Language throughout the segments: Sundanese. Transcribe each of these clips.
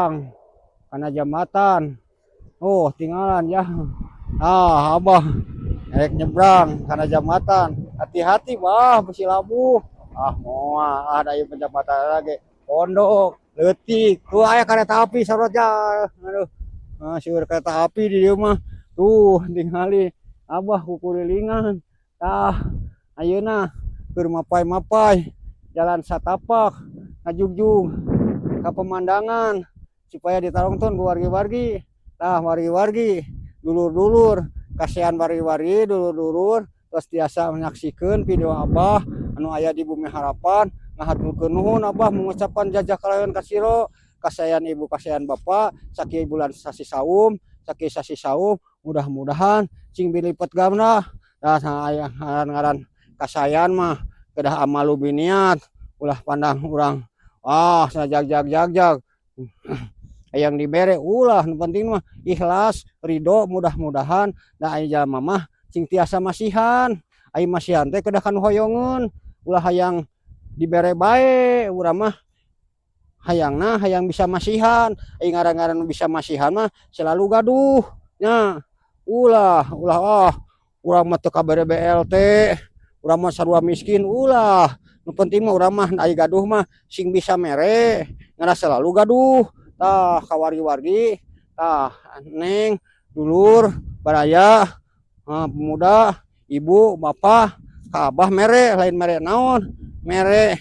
Kana jambatan. Oh, tinggalan ya. Ah, Abah rek nyebrang kana jambatan. Hati-hati, Bah, bisi labuh. Ah, moal ah, da ieu jambatan lagi. Pondok leutik. Tuh aya kereta api sorotnya. Aduh. Ah, seueur kereta api di dieu mah. Tuh, tingali Abah kukurilingan. Tah, ayeuna keur mapay-mapay jalan satapak ngajugjug ka pemandangan supaya ditarongton ku wargi-wargi. Tah, wargi-wargi, dulur-dulur, kasihan wargi-wargi, dulur-dulur tos tiasa menyaksikan video Abah anu aya di Bumi Harapan. Ngahaturkeun nuhun, Abah mengucapkan jazakallahu kasiro, kasayan ibu, kasayan bapak. Sakieu bulan sasi saum, sakieu sasi saum, mudah-mudahan sing dilipet ganda. Dah, aya ngaran-ngaran kasayan mah kedah amalu biniat, ulah pandang urang ah jag jag jag jag hayang dibere, ulah. Nu penting mah ikhlas, ridho. Mudah-mudahan da aya jalma mah sing tiasa masihan. Ai masihan teh kedah kanu hoyongeun, ulah hayang dibere bae. Urang mah hayangna hayang bisa masihan. Ai ngaran-ngaran nu bisa masihan mah selalu gaduh nya. Ulah, ulah ah, urang mah teu kabere BLT, urang mah sarua miskin, ulah. Nu penting mah urang mah ai gaduh mah sing bisa mere, ngarah selalu gaduh. Tah, ka wargi-wargi, tah, neng, dulur, baraya, pemuda, ibu, bapak, ka Abah mere, lain mere naon, mere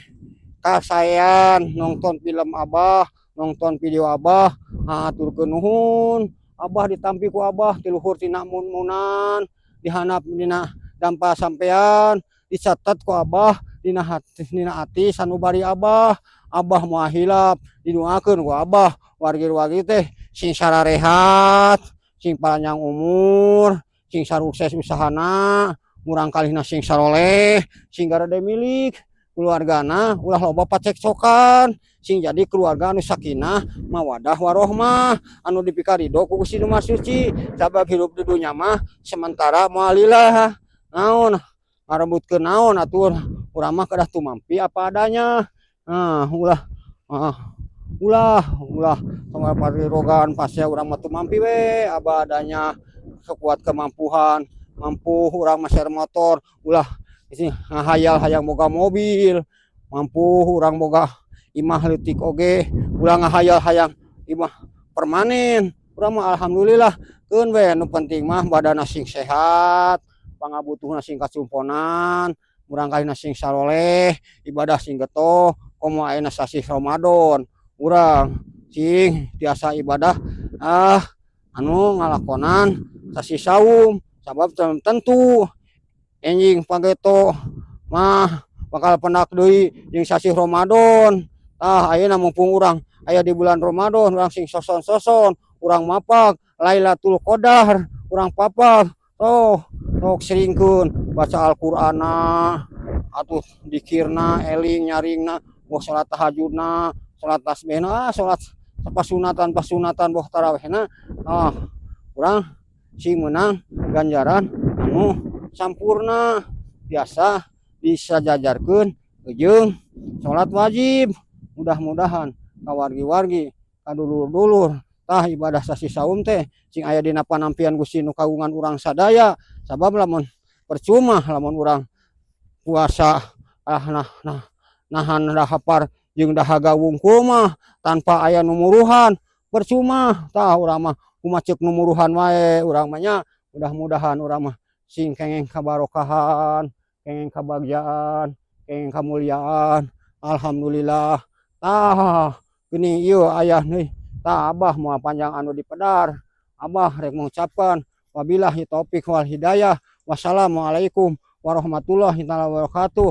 kasayan nonton film Abah, nonton video Abah. Haturkeun nuhun. Abah ditampi ku Abah ti luhur tina mun-munan, dihandap dina dampa sampean, dicatat ku Abah dina hati, dina ati sanubari Abah. Abah moal hilap, didoakeun ku Abah wargi-wargi teh sing sararehat, sing panjang umur, sing sarukses usahana, murang kalihna sing saroleh, sing garede milik keluargana, ulah loba pacekcokan, sing jadi keluarga anu sakinah, mawadah, warohmah, anu dipikarido ku Gusti Nu Maha Suci. Sabab hirup di dunya mah sementara, moal lila. Naon ngarebutkeun naon atuh, urang mah kedah tumampi apa adanya. Nah, ulah, ah, ulah ulah sama parirogan pasea. Urang mah tumampi we apa adanya, sekuat kemampuan. Mampu urang mah share motor, ulah ngahayal hayang boga mobil. Mampu urang boga imah leutik oge, ulah ngahayal hayang imah permanen. Urang mah alhamdulillah keun we, nu penting mah badanna sing sehat, pangabutuhna sing kacumponan, murang kalihna sing saroleh, ibadah sing getol. Komo ayeuna sasih Ramadan, urang sing tiasa ibadah, ah, anu ngalakonan sasih saum, sabab tentu enjing pageto mah bakal pendak deui jeung sasih Ramadan. Tah, ayeuna mumpung urang aya di bulan Ramadan, urang sing soson-soson, urang mapak Lailatul Qadar, urang papag. Oh, sok seringkeun baca Al-Qur'anna atuh, dikirna, eling nyaringna, boh salat tahajudna, salat tasbihna, ah, salat pasunatan pasunatan, boh tarawehna. Ah, urang sing meunang ganjaran anu sampurna, biasa disajajarkeun jeung salat wajib. Mudah-mudahan ka wargi-wargi, ka dulur-dulur, tah, ibadah sasih saum teh sing aya dina panampian Gusti nu kagungan urang sadaya. Sabab lamun percuma lamun urang puasa, ah, nah nah nahan dahapar jeung dahaga wungkul mah tanpa aya nu muruhan, percuma. Tah, urang mah kumaha ceuk nu muruhan wae urang mah nya. Mudah-mudahan urang mah sing kengeng kabarokahan, kengeng kabagjaan, kengeng kamuliaan. Alhamdulillah. Tah, geuning ieu aya nih. Tah, Abah moal panjang anu dipedar. Abah rek mengucapkan wabillahi taufik wal hidayah, wassalamualaikum warahmatullahi taala wabarakatuh.